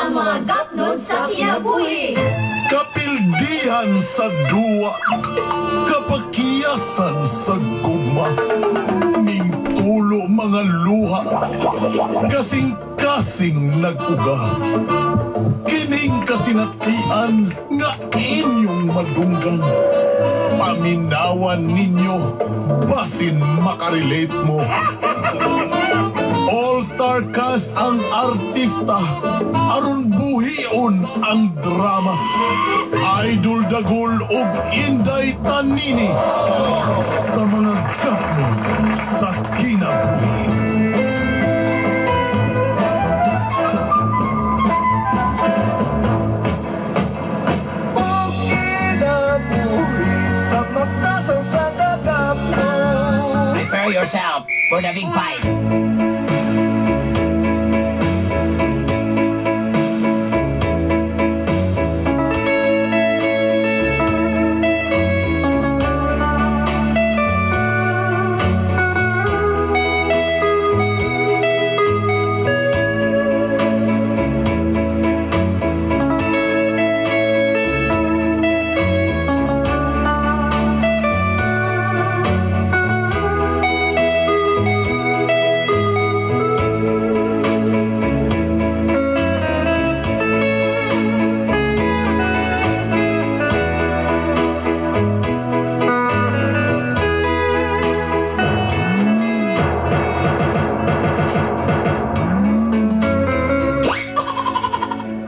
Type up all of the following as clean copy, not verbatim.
Ang mga gapnod sa kinabuhi. Kapildihan sa duwa, kapakiyasan sa gugma, mingtulo mga luha, kasing-kasing nag-uga. Kining kasinatian nga inyong madunggan. Paminawan ninyo, basin makarelate mo. All-star cast ang artista, aron buhion ang drama. Idol Dagul ug Inday Tanini sa mga gapno sa kinabuhi. Prepare yourself for the big fight.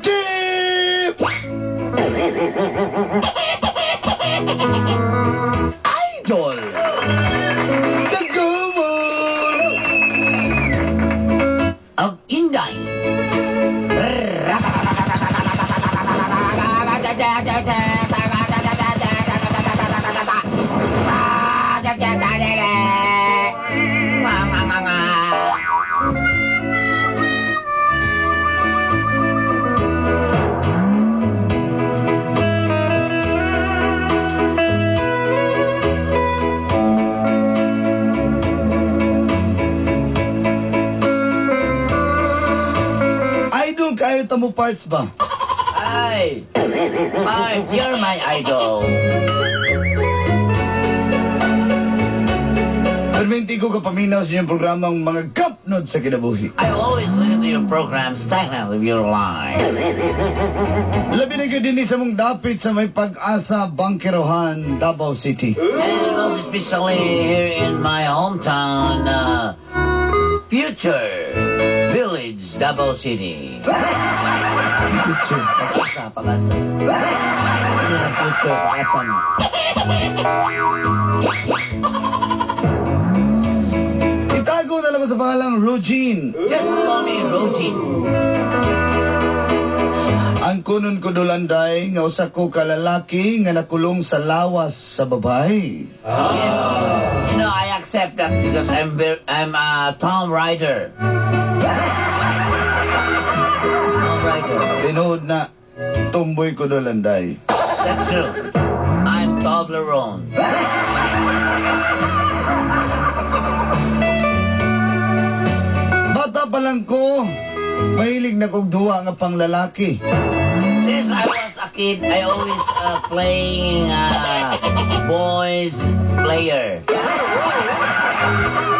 Chip! Idol! Dagumon! Of Inday. Idol kayo ta mo parts ba? Ay, Pards, you're my idol. Perminti ko kapaminaw sa inyong programang mga gapnod sa kinabuhi. I always listen to your program, Stagnant of Your Life. Labi na gyud dinhi sa mong dapit sa may pag-asa, Bangkerohan, Davao City. And most especially here in my hometown, Future Village, Davao City. Future, pag-asa, pag-asa. Sino ng future, pag-asa mo? Itago na lang ko sa pangalang Rogene. Just call me Rogene. Ang kunon ko dulanday nga usa ko ka lalaki nga nakulong sa lawas sa babae. Yes. I accept that because I'm a Tom Rider. Tom Rider. Tinuod na tumboy ko dulanday. That's true. I'm Toblerone. Bata pa lang ko, mahilig na kog duwa nga panglalaki. Since I was a kid, I always playing boys player.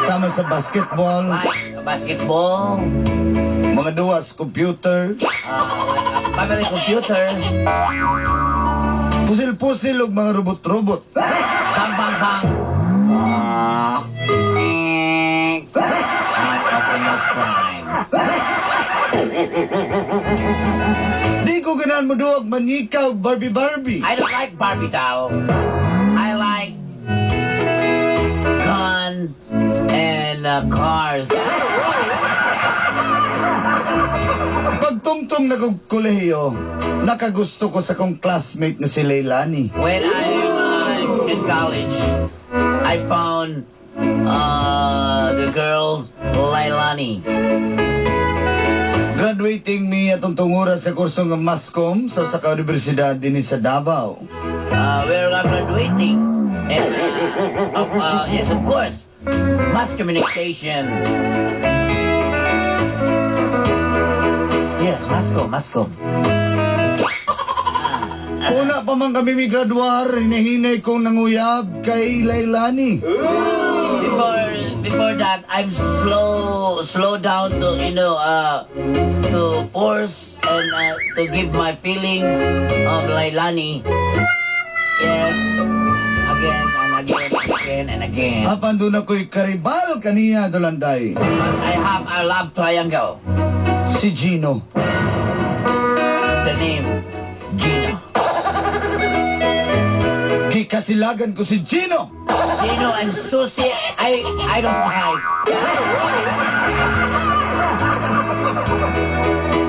Sama sa basketball, Like basketball, mga duwa sa computer, like a family computer, pusil-pusil ug mga robot-robot. Bang bang bang. I'm Optimus Prime. Di ko ganahan mo duwag manika ug Barbie Barbie. I don't like Barbie doll. I like gun and cars. Pagtungtong na kog kolehiyo, nakagusto ko sa kong classmate na si Leilani. When I'm in college, I found the girl Leilani. Graduating mi atong tungura sa kurso nga Masscom sa usa ka universidad dinhi sa Davao. We're graduating. And, yes, of course, mass communication. Yes, Mascom, Mascom. Una pa man kami migraduar, hinahinay kong nanguyab kay Lailani. Before that, I'm slow down to to force and to give my feelings of Lailani. Yes, again and again and again and again. Apan doon ako'y karibal kaniya, Dolanday. But I have a love triangle. Si Gino. The name, Gino. Gikasilagan ko si Gino! Gino and Susie, I don't like.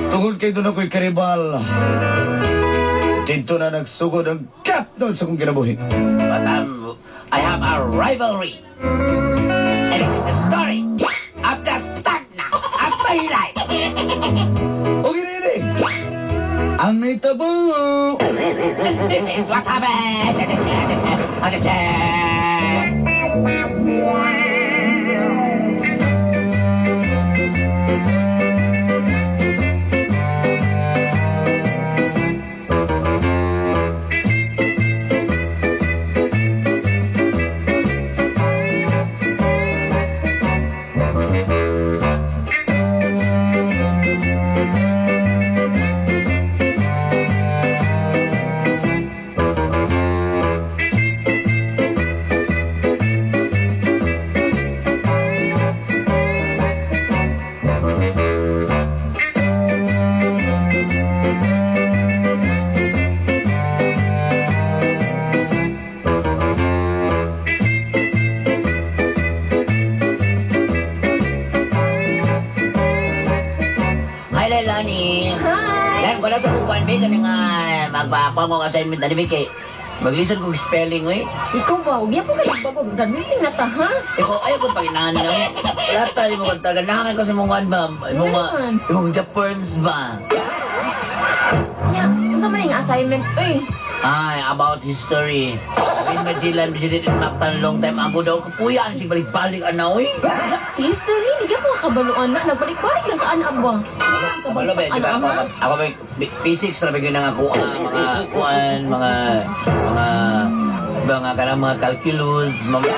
Tungod kay doon ako'y karibal. Dito na nagsugod ang gap doon sa kong kinabuhi. But I have a rivalry. And this is the story of the Stagna of my life. O ginini, ang nahitabo! And this is what happened. Hi, Lailani. Hi! Lan, wala sa kukuan, be. Kani nga, magbakuha mo ang assignment na ni kay maglisod kong spelling, oy. Ikaw ba? Huwag yan po kayo bago. Graduating na ta, ha? Ikaw, ayaw ko paginahan na. Wala tayo mo kanta. Ganahan ko sa mong kuwan ba? Imong mga, Ano? imong Japerms ba? Nya, unsa man yung assignment, uy? Ay, about history. When Magellan visited in Mactan long time ago daw, kapuyan si balik-balik ana, oy. History, di ka po kabaluan na. Nagbalik-balik lang ka, ana ba? Kabalo ba, di ba? Ako ba, physics na ba yun ang ako, mga kuan, mga kanang mga calculus, mga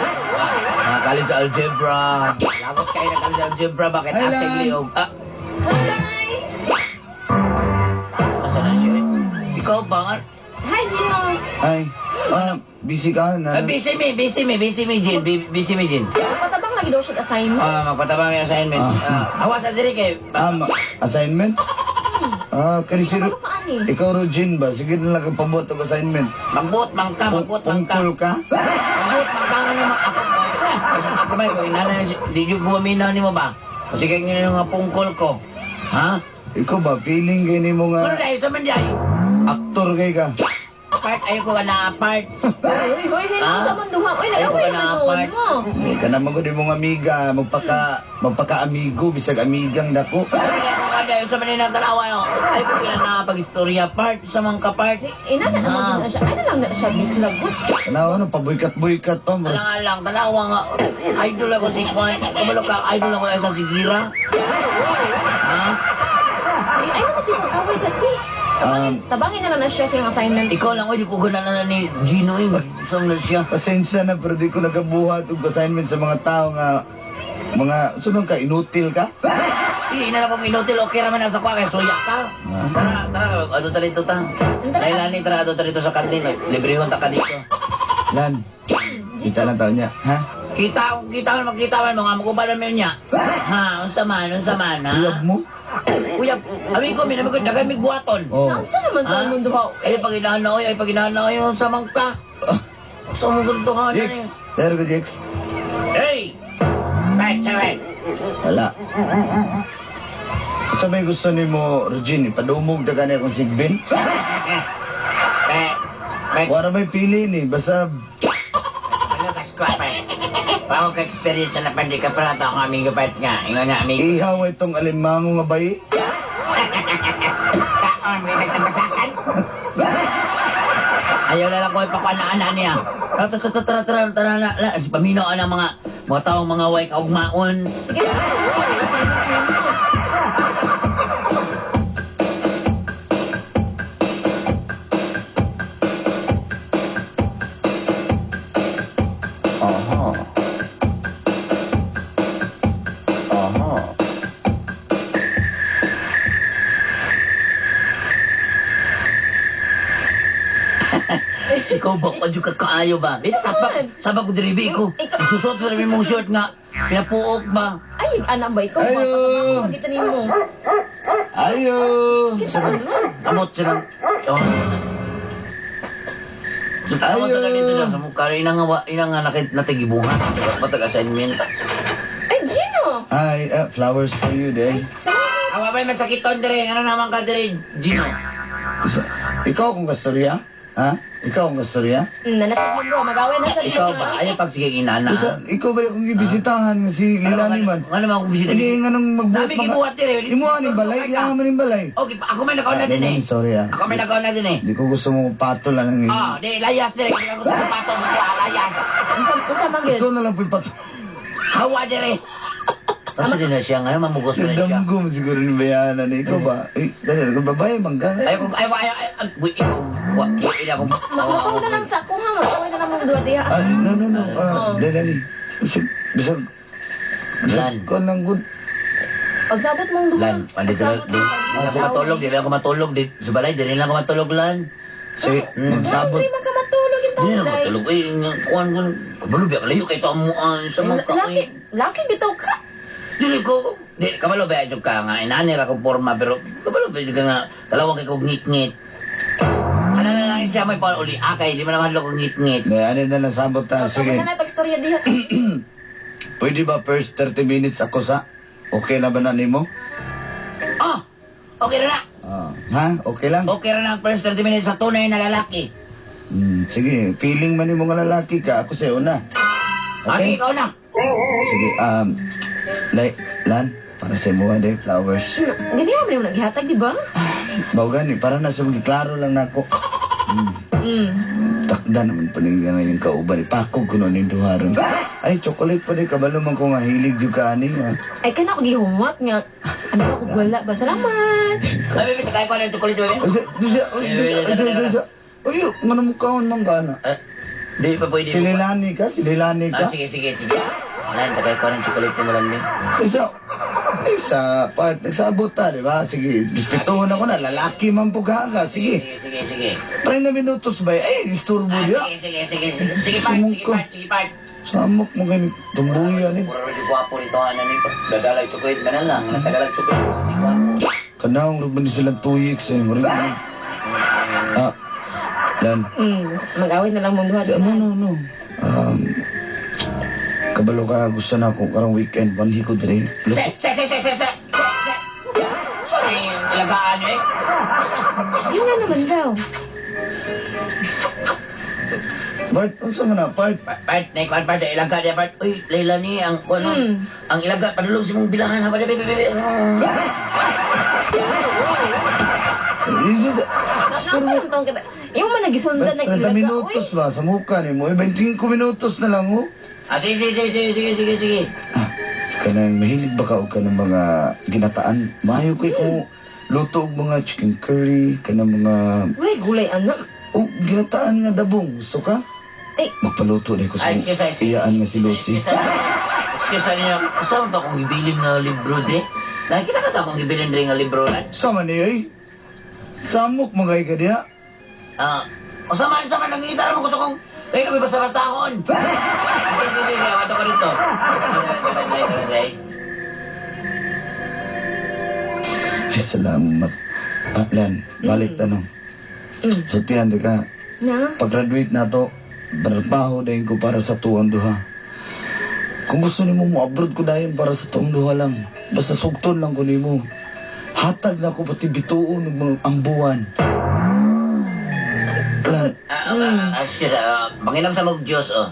college algebra. Lagot kayo na college algebra, bakit Hi, Aztec Lan. liog? Ah, Hi! asa na siya? Eh? Ikaw ba nga? Hi, Gino! Ay, busy ka na. Ah, busy me, busy me, busy me, Jin. Busy me, Jin. Patabang lagi daw siya assignment. Ah, magpatabang yung assignment. Ah, awas sa diri kay. Assignment? Kani si Ano pa ani? Ikaw, Rogin ba? Sige na lang kang pabuhat og assignment. Magbuot man ka, magbuot man ka. Pungkol ka? Magbuot man ka nga naman. Ako, kasi ako ba, kung inana, di yung gumaminaw ni mo ba? Kasi kaya nga nga pungkol ko. Ha? Ikaw ba, feeling kay nimo Ano nga dahil sa man dahil? aktor kay ka? Part, ayaw ko ka na part. Uy, uy, uy, Ah? sa man duha. Uy, Ayaw ko nag-away ka na naman apart. mo. Eh, ka naman ko di mong amiga, magpaka-amigo, bisag amigang dako. Sabi ako ka dahil sa man ng tanawa, no? Ayaw ko kailan na pag-istorya part, sa mga ka-part. Ina na naman na siya. Ay na lang na siya biklagot. Tanaw, ano, pabuykat-buykat pa. Mas, Alang-alang, tanawa nga. Idol ako si Kwan. Kabalo ka, idol ako sa si Gira. Ha? Ay, ayaw ko siya pag-away dati. Tabangin na lang na siya sa iyong assignment. Ikaw lang, oy, di ko gana na ni Gino eh. Saan na siya? Pasensya na, pero di ko nagabuhat og assignment sa mga tao nga, mga, sunod ka, inutil ka? Sige, ina lang kong inutil, okay raman na sa kwa, kaya suya ka. Tara, tara, ato ta rito ta. Lailani, tara, ato ta rito sa kantin. Librehon ta ka dito. Lan, kita lang tao niya, ha? Kita, kita man, magkita man, mga makubalan mo niya. Ha, unsa man, ha? Uyab mo? Uyab, ami ko, minami ko, dagay mig buhaton. Oh. Naunsa naman sa Ha? mundo ha? Ay, pag inahan ay, pag inahan ay, unsa man ka? Sa mong guntuhan na Jix, there ko, Jix. Hey! Right, sorry. Wala. Sa may gusto ni mo, Regine, padumog na gani akong sigbin? Eh, eh, Wala may pili ni, basta ano ka squat, eh? Bago ka experience na pandi ka pala ako amigo part nga. Ingon nga amigo. ihaw itong alimango nga bayi. Kaon, may nagtabasakan. Ayaw na lang ko ipakuanaan niya. Tara, tara, tara, tara, tara, na, na. Paminaw ang mga taong mga way kaugmaon. Sige, assignment mo. Ikaw ba, kadyo ka kaayo ba? Dito sabak, sabak ko diri bi ko. Susot sa mong shirt nga, pinapuok ba? Ay, anak ba ikaw ba? Ayo. Pasabak ko kita nimo. Ayo. Kita man. Amot siya ng... Oh. So, tama sa dito na sa mukha. Ina nga, ina nga natigibungan. Patag assignment. Ay, Gino! Ay, flowers for you, day. Salamat. Awa ba'y masakiton dire? Ano naman ka dire, Gino? Ikaw kung kastorya? Ha? Ikaw kung kastorya? Nalasag mo bro, mag-away na sa Ikaw ba? Ayaw pag sige inana. Isa, ikaw ba yung gibisitahan nga si Lilani man? Ano naman akong bisita? Hindi nga nung magbuhat Dami gibuhat dire. Imuha ni balay, iya man ni balay. Okay, ako may nakaw na din eh. Sorry ah. Ako may nakaw na din eh. Hindi ko gusto mong patol lang ang Ah, di layas dire. Hindi ako sa patol sa kuha, layas. Unsa man gyud? Ikaw na lang po'y patol. Hawa dire. Kasi din na siya ngayon, mamugos na siya. Nagdamgom siguro ni Bayana na ikaw ba? Eh, dali, kung babae, mangga. Ayaw ko, ayaw, ayaw, ayaw, uy, ikaw, wa, hindi ako, Makaw na lang sa ako ha, mag-away na lang mong duwa diha. Ah, no, no, no. Ah, dali, dali. Bisag, bisag, Lan. bisag, ko lang good. Pagsabot mong duha. Lan, andito na, Pagsabot di, mong di na ako matulog, di na ako matulog, di, sa balay, di na ako matulog, Lan. Sige, magsabot. Hindi man ka matulog yung Di na ako tao, day. matulog, eh, nga, kuwan ko, kabalo, biya, layo kay ito, sa mga Laki, laki bitaw ka. Dili ko, di, kabalo, biya, ka nga, inanir ako forma, pero, kabalo, biya, ka nga, dalawang kay kong ngit-ngit. Ano na lang siya, may pauli, akay, di man naman kong ngit-ngit. Ano na lang sabot ta. Sige. Sige. na pagstorya diha. Pwede ba first 30 minutes ako sa? Okay na ba na nimo? Ah, okay na na. Ah, ha? Okay lang? Okay na na ang first 30 minutes sa tunay na lalaki. Sige, feeling man nimo nga lalaki ka, ako sa'yo na. Okay, Okay? ikaw na. Sige, Lan, para sa imo day flowers. Ganyan man yung naghihatag, di ba? Mao gani, para na sa mga klaro lang nako. Takda naman pa ning nga yung kauban ni Pako kuno ning duharon. Ay, chocolate pa di kabalo man ko nga hilig jud ka ani nga. Ay, kana ko gihumat nga. Ano ako wala ba? Salamat. Ay, baby, kaya ko na yung chocolate, baby. Ay, ay, ay, ay, ay, ay, ay, nga namukhaon man ka na. Eh, di pa pwede. Si Lilani ka, si Lilani Ah, ka. sige, sige, sige. Lan, tagay ko ng chocolate mo lang, Isa, ay, sa part, nagsabot ta, di ba? Sige, respetuhon ako na, lalaki man po ka ka. Sige, Sige, sige, sige. 30 minutos ba? Ay, isturbo Ah, diya. sige, sige, sige, sige. Sige, part, sige, Sumungko. part, sige, part. Samok mo kayo, tumbuyan eh. Mura rin yung gwapo nito, ano nito. Dadala yung chocolate man na lang. Natagalag chocolate. Hindi gwapo. Kanang ruban silang tuyik sa imo rin. Ah, Lan. Mag-away na lang mong duha. No, no, no. Kabalo ka, gusto na ako karong weekend, banhi ko dire. Se, se, se, se, se, se, se, se. Sorry, ilagaan nyo eh. Yun nga naman daw. Bart, unsa man na, Bart? Part, naikuan part, ilaga niya part. Uy, Layla ni, ang, ano, ang ilaga, padulog si mong bilangan, ha, baby, baby, baby. Nasa tong kita. Imo man nagisundan ng 30 ilaga. minutos ba sa mukha ni mo? Eh, 25 minutos na lang, oh. Ah, sige, sige, sige, sige, sige, sige, sige. Ah, kanang mahilig ba ka og kanang mga ginataan? Maayo kay kung luto og mga chicken curry, kanang mga Gulay, gulay, anak. oh, ginataan nga dabong. Gusto ka? Ay. Magpaluto na ko sa Ay, excuse, excuse. iyaan nga si Lucy. Excuse, ano niya, saan ba akong gibilin nga libro, de? Nakikita ka akong gibilin de nga libro, lan? Sama ni ay. Samok mga ka diha. Ah, o sama, sama, nangita mo gusto kong, kayo na basa-basahon. Sige, sige, sige, mato ka dito. Ay, salamat. Ah, Lan, balik tanong. Sultihan di ka. Na? Pag-graduate na to, trabaho dahin ko para sa tuwang duha. Kung gusto nimo mo abroad ko dayon para sa tuwang duha lang. Basta sugton lang ko nimo. Hatag na ko pati bituon ng mga ambuan. Lan, Excuse, Panginoon sa mag Diyos, oh.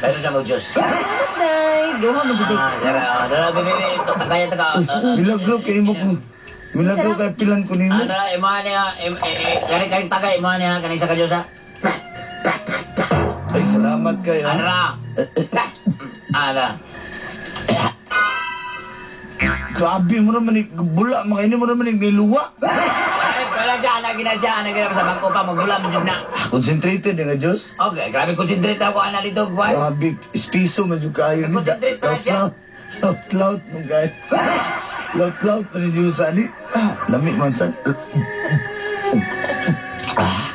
Pero sa mag Diyos. Salamat, day. Gawa mo gud. Ah, dara, oh, dara, baby, baby, kaya taka. milagro kay imo ko. Milagro kay pilan ko nimo. Ah, dara, imo niya, kani kani tagay, imo niya, kani sa ka Diyos, ha. Ay, salamat kayo. Ah, dara. Ah, dara. Grabe mo naman bula, mga ini mo naman niluwa. Ay, wala siya, anak gina siya, anak gina sa bangko pa, magbula, medyo na. Concentrated nga Diyos. Okay, grabe, concentrate ako, anak dito, kuwan. Grabe, espiso man jud kaayo ni. Concentrate pa siya. Loud, loud man kaayo. Loud, loud man ni Diyos ani. Ah, lami man sad. Ah,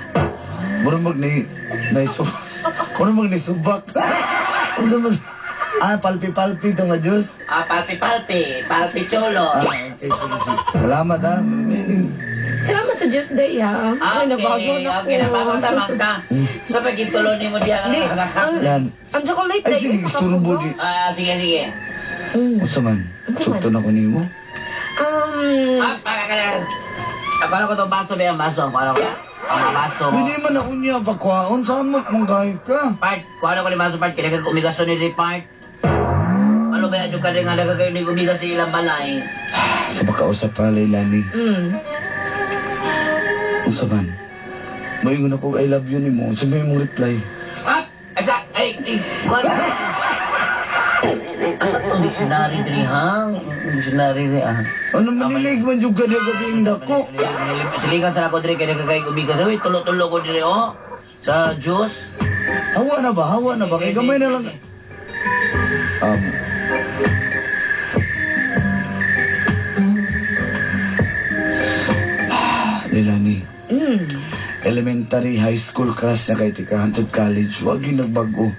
Mura mag ni naisub. Mura mag ni subak. Unsa man? Ah, palpi-palpi to nga juice. Ah, palpi-palpi. Palpi cholo. Ah, okay, sige, sige. Salamat ha. Salamat sa Diyos, day, ha. Ay, nabago Okay, na okay, ko. nabago sa mangka. Sa pagkitulo ni mo diya Di, nga ang, Yan. ang chocolate, Ay, day. sige, isturbo di. Ah, sige, sige. Unsa man? Unsa man? Sugton ako nimo. Ah, para ka na. Ako na ko itong baso, be, ang baso. Ako na ko. Ang baso. Hindi man ako niya pagkuhaon. Samot mong kahit ka. Part, kuha na ko ni baso, part. Kailangan ko umigas ni part. Ano ba yan? Yung ka rin nga kayo ni umigas sa ilang balay. Sa makausap pa, Leilani. Unsa man? Moingon ako, I love you nimo. Unsa may mong reply? Ah! Asa! Ay! Ay! Kuha na. Asa itong dictionary diri, ha? Dictionary diri, ah. Ano manilig man yung gani gabi ang dako? Siligan sa ako diri kaya kagay umigas. Uy, tulo-tulo ko diri, oh. Sa juice. Hawa na ba? Hawa na ba? Kay gamay na lang. Leilani. Elementary, high school crush na kay Tika, hantod college, wag yung nagbago.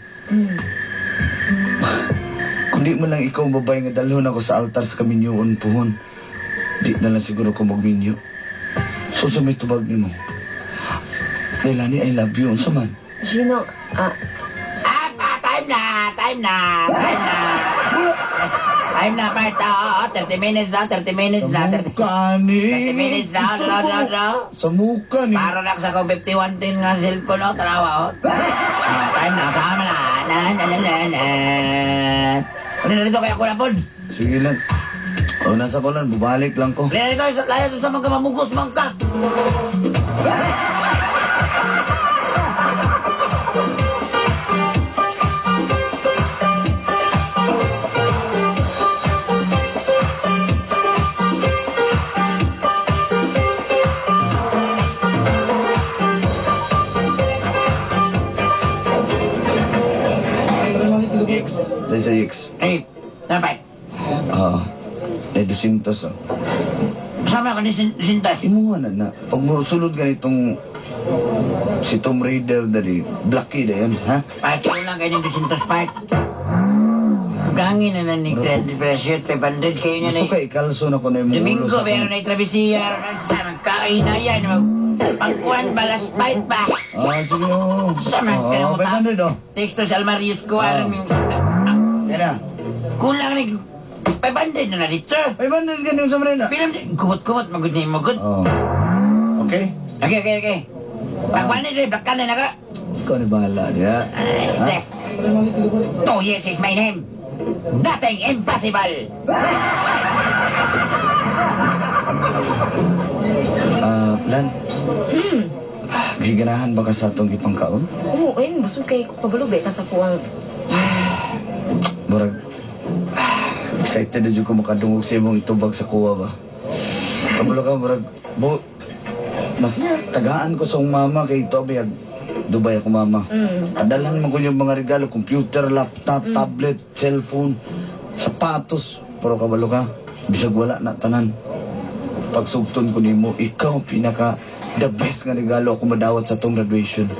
Kung di man lang ikaw ang babae nga dalhon ako sa altar sa kaminyuon puhon, di na lang siguro ko magminyo. So, sa may tubag nimo. Leilani, I love you. Unsa man? Gino, ah, Ah, ah, time na, time na, time na. Wala! Time na, part. Oo, oo, 30 minutes na, 30 minutes Sa na, 30, muka ni. 30 minutes na, draw, draw, draw. Sa muka ni. Para lang sa kong 51 din nga cellphone, oh, tarawa, oh. Ah, time na, sama na. Na, na, na, na, na. Ano na dito, kaya ko na po. Sige lang. O, nasa ko lang. Bubalik lang ko. Lina dito, sa layo, sa mga mamugos, mangka. X. Dahil sa X. Eh, dapat. Oo. Ay, dusintos. Oh. Sama ko ni Sintas. Imuha na na. Pag musulod ganitong si Tomb Raider dali, Blackie na yan, ha? Part ko lang kayo ng dusintos part. Gangin na na ni Grand Pressure, 500 kayo niya na. Gusto ka ikalso na ko na yung ulo Domingo, sa meron na travesiya. Sa magkakainayan. Pagkuhan, balas fight pa. Ah, sige, oo. Sa man, Oo, kaya mo ta. 500, oh. Texto sa Almarius ko. Ah. Alam yung... Yan na. Kulang ni... 500 na na dito. 500 ganyan sa Marina. Pilam, kumot-kumot, magod na yung magod. Oo. Okay? Okay, okay, okay. Pagkuhan na rin, black ka na naka. Ikaw ni bahala niya. Sis. 2 years is my name. Nothing impossible. Ah, Lan. Giganahan ba ka sa atong gipangkaon? Oo, ayun, busog kay pabalubay ka sa kuwang. Murag, excited na dyan ko makadungog sa imong itubag sa kuwa ba? Kabalo ka, murag, bo, mas tagaan ko sa akong mama kay ito, bayag, Dubai ako mama. Adalan man ko yung mga regalo, computer, laptop, tablet, cellphone, sapatos. Pero kabalo ka, bisag wala na tanan. Pagsugton ko nimo, ikaw ang pinaka the best nga regalo ako madawat sa tong graduation.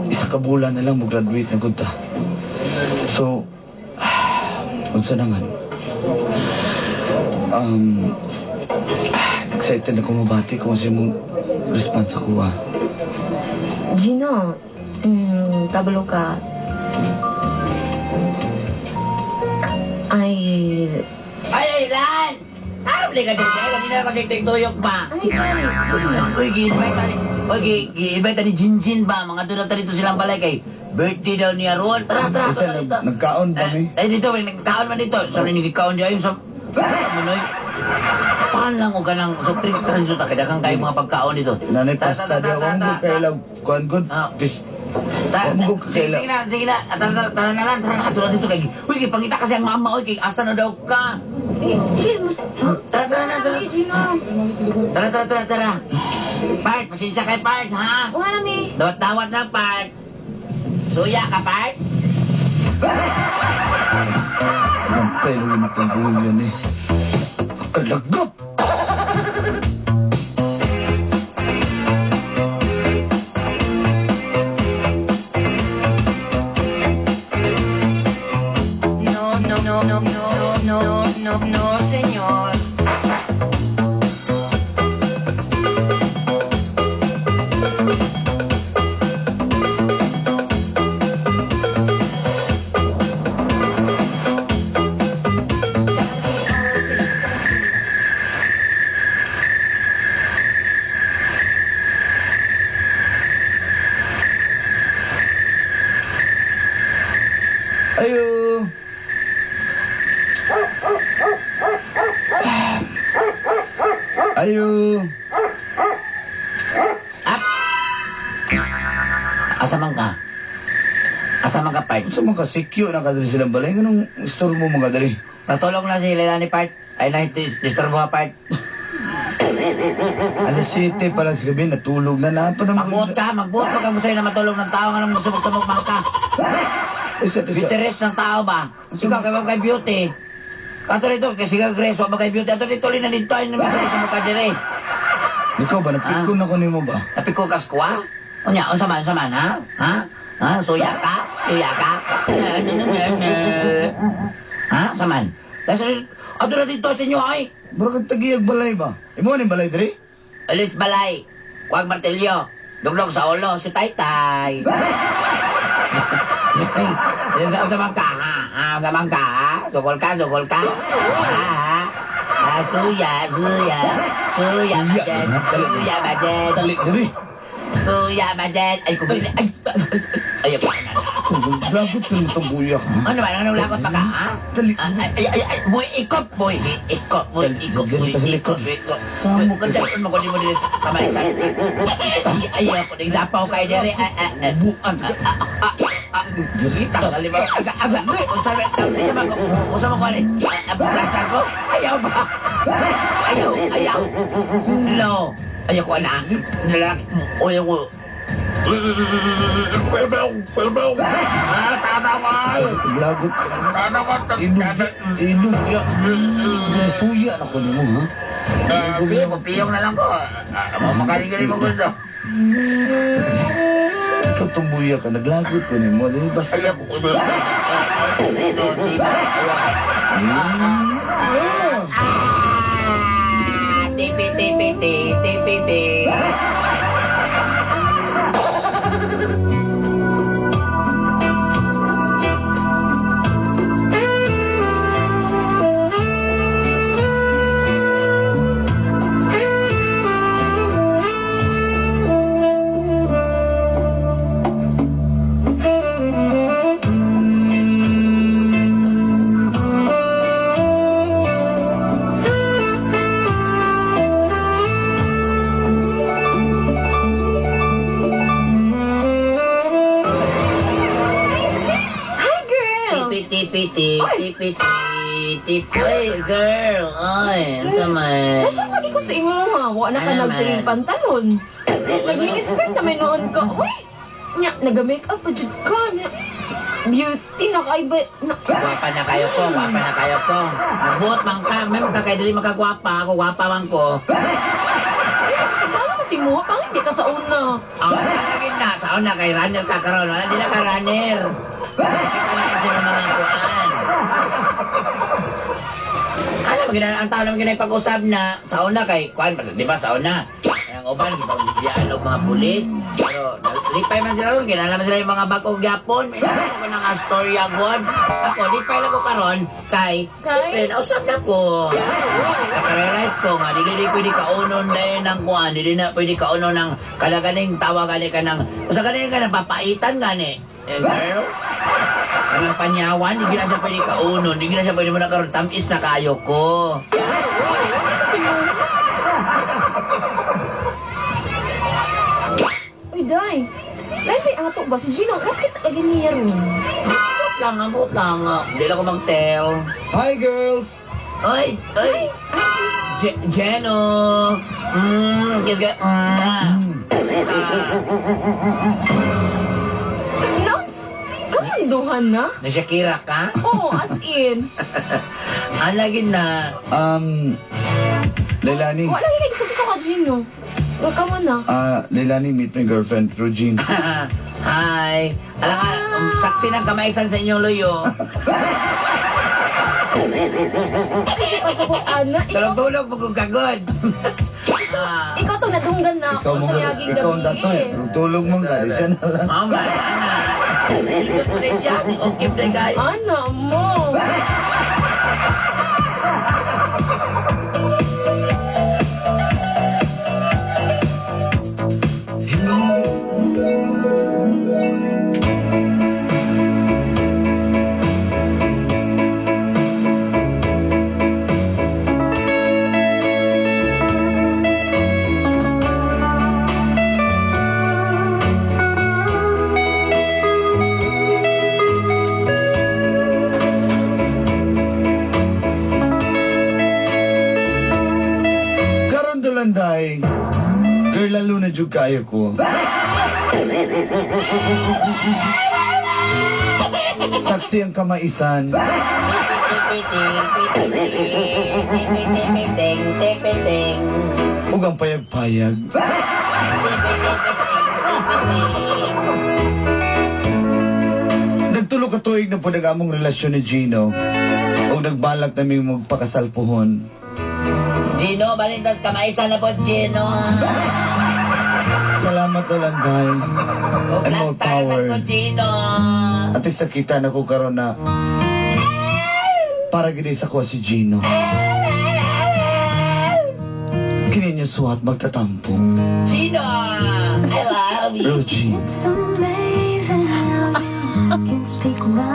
Isa ka bulan na lang mo graduate na gud ta. So, unsa naman? Excited ako mabati kung sa imong response ako ah. Gino, kabalo ka. Ay... Ay, ay, Lan! Araw ka dyan, kaya hindi na kasi tuyok ba? Ay, ay. Uy, gi-invite ta ni... Uy, gi-invite ta ni Jinjin ba? Mga doon na dito silang balay kay birthday daw niya Ron. Tara, tara, Isa, tara dito. nagkaon ba mi? Ay, dito, may nagkaon man dito. Sa so, nagkaon diya yung sa... Manoy. Paano lang o ganang soft drinks tara dito, kailangan kayo mga pagkaon dito. Nanay Tara, pasta tara, di ako tara, ang tara, kailag kuan good. Ah. Pis Tara, Wa mo ko sige, kaila. sige na, sige na. Ah, tara, tara, tara na lang, tara na. Tara dito kay... Uy, kay pangita kasi ang mama, uy, kay asa na daw ka. Eh, sige, mas... Tara, tara na, tara. Ay, Gino. Tara, tara, tara, tara. Part, pasensya kay Part, ha? Wala na, mi. Dawat-dawat lang, Part. Suya ka, Part. Gantay lang yung itong buhay yan eh. Kalagot! Asa man ka? Asa man ka, part? Unsa man ka sikyo na kadiri silang balay nganong istorbo mo kadiri? Natulog na si Leilani, part. Ay, na, disturbo ha, part. Alas 7 pa lang sa gabi natulog na na pa naman. Magbuot ka, magbuot pa kang gusto na matulog ng tao, anong sumok-sumok man ka. Isa, isa. Beauty rest ng tao ba? Ikaw, kay kay beauty. Kato rito, kay siga Grace, wa ba kay beauty? Ato dito, na dito, ay naman sumok-sumok ka dire. Ikaw ba napikon ako nimo ba? Tapi ko kaskwa? Unya, unsa man, ha? Ha? Ha? Suya ka? Suya ka? Ha? Saman? Dahil ato na dito sa inyo ay. Murag kag tagiyag balay ba? Imo ni balay diri? Alis balay. Huwag martilyo. Duglog sa ulo, si taytay. Sa man ka, ha? Ha? Sa man ka, ha? Sugol ka, sugol ka. Ha? Ha? Ah, suya, suya. Suya, majet. Suya, majet. Dali diri. Suya, majet. Ay, kung ay, ay, ay, ay, Lagot na itong buyak ha. Ano ba? Anong lagot pa ka, ha? Dali. Ay, ay, ay, ay, boy, ikot, boy. Ikot, boy, ikot, boy, ikot, boy, ikot. Samo Kung dahil mo, kunin mo din sa kamay sa... Ay, ay, ako, nagsapaw kayo diri. Ay, ay, ay. Buan ka. Diri, tanggalin mo. Aga, aga. Unsa man, unsa man ko, unsa man ko, ani? Plaster ko? Ayaw ba? Ayaw, ayaw. No. Ayaw ko, anak. Lalaki. Ayaw ko. Ah, tama ko. Lagot. Inog, inog ya. Suya na ko nimo ha. Sige, papiyong na lang ko. Makaligay mo gusto. Ikaw tong buyak ka, naglagot ko nimo. Dili basta. Ah, tipi, tipi, ti, tipi, ti. Hi, girl! Tipi, tipi, ti, tipi, ti, tipi. Ay, girl. Ay, unsa man. Nasya lagi ko sa imo ha. Wa na ka Ano nagsiling man? pantalon. Nag-miniskirt na may noon ka. Uy! Nya, naga-makeup pa jud ka. Nya, beauty na kay ba? Na, Gwapa na kayo ko, gwapa na kayo ko. Magbuot man ka, may magkakaidali makagwapa, ako gwapa man ko. Kagala kasi mo, pangit di ka sa una. Ang lagi na, sa una kay runner ka karon, wala di na ka runner. Kita na kasi ng mga kuan. Ano man gina ang tao naman gina pag-usab na sa una kay kuan, di ba sa una? Ang uban gipag-biyaan og mga pulis, pero lipay man sila ron, kinahanglan man sila yung mga bag-ong gyapon. May ko na nga storya god. Ako lipay lang ko karon kay Kay? siyempre nausab na ko. Nakarealize ko nga di di pwede kaunon na ng kuan, di na pwede kaunon ng kalaganing tawa gani ka ng usa gani ka ng papaitan gani. Eh, girl, kanang panyawan, di na siya pwede kaunon, di na siya pwede mo na karon tamis na kayo ko. Kasi mo. Uy, day. Dahil may ato ba? Si Gino, bakit lagi niya ron? Ambot lang, ambot lang. Hindi lang ko mag-tell. Hi girls. Oy, oy. Jeno. Kiss ka. Nons! Kamanduhan na? Na Shakira ka? Oo, as in. Ang lagi na. Leilani. Wala lagi kayo sa ka, Gino. Huwag ka muna. Ah, Leilani, meet my girlfriend, Regine. Hi. Alam nga, saksi ng kamaisan sa inyong luyo. Kasi pa sa ko, Ana, ikaw, Tulog-tulog, magugagod. Ah, ikaw to nadunggan na Ikaw ako mo, sa yaging ikaw ang gabi datoy. eh. Tulog mong ka, isa na lang. mama, ana. Lindot mo na siya. Okay na kayo. Ana mo. Anday, girl, lalo na jud kaayo ko. Saksi ang kamaisan. Ug ang payag-payag. Nagtulo ka tuig na po ang among relasyon ni Gino. Ug nagbalak nami magpakasal pohon. Gino, balintas kamaisan na po, Gino. Salamat na lang, Day. O, And more last time power. ko, Gino. At least nakita na ko karon na para gid sa ko si Gino. Kini niyo suwat magtatampo. Gino, I love you. Rogie. It's amazing how you can speak my